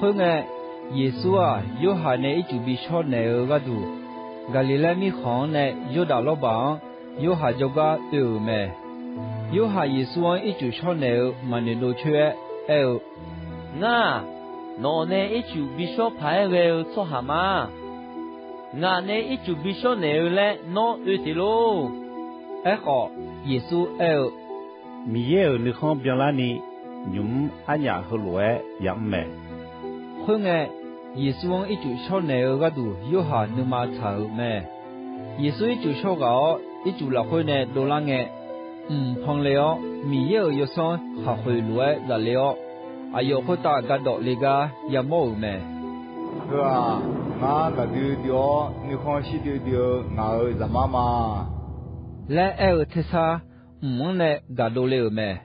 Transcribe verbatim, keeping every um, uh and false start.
Khoerngae, Yeqsur-aq, Yorhaq nae ircuf bi shawr naeq-eu gharduq, Gaqliqlaer mirkhanq-anr nae Yordaq lawrbaq-anr Yorhaq jawrgar oe-euq mae. Yorhaq Yeqsur-anr ircuf shawr naeq-eu maqnoeq dov coer-aer aer-eu, Ngar-aq, nawq nae ircuf bi shawr paq-aer ghae-eu tsawrhaq ma. Ngaq nae ircuf bi shawr naeq-eu laer nawr oe teq lor. Aerkhawf, Yeqsur aer-eu, Miqyaer-euq nuikhanr byanlarni, nymq-mr arnyaf heulof-aer yamr mae. Khoerngae, Yeqsur-anr ircuf shawr naeq-eu gharduq Yorhaq nuima tsaq-euq mae. Yeqsur ircuf shawr ghaq-awr, ircuf lafkhoer nae dovlar ngae, mq pan le-awr, Miqyaer-euq Yawsanr khaqkhoeq lof-aer zaf le-awr, aqyawf khoertav ga dawf le gar yamawr-euq mae. Heu-aq, ngar gaqdui dui-awr nuikhanr shir dui dui-eu ngaq-euq Zaqmar ma laer aer-eu tersar, mq-anr nae gaq dovle-euq mae.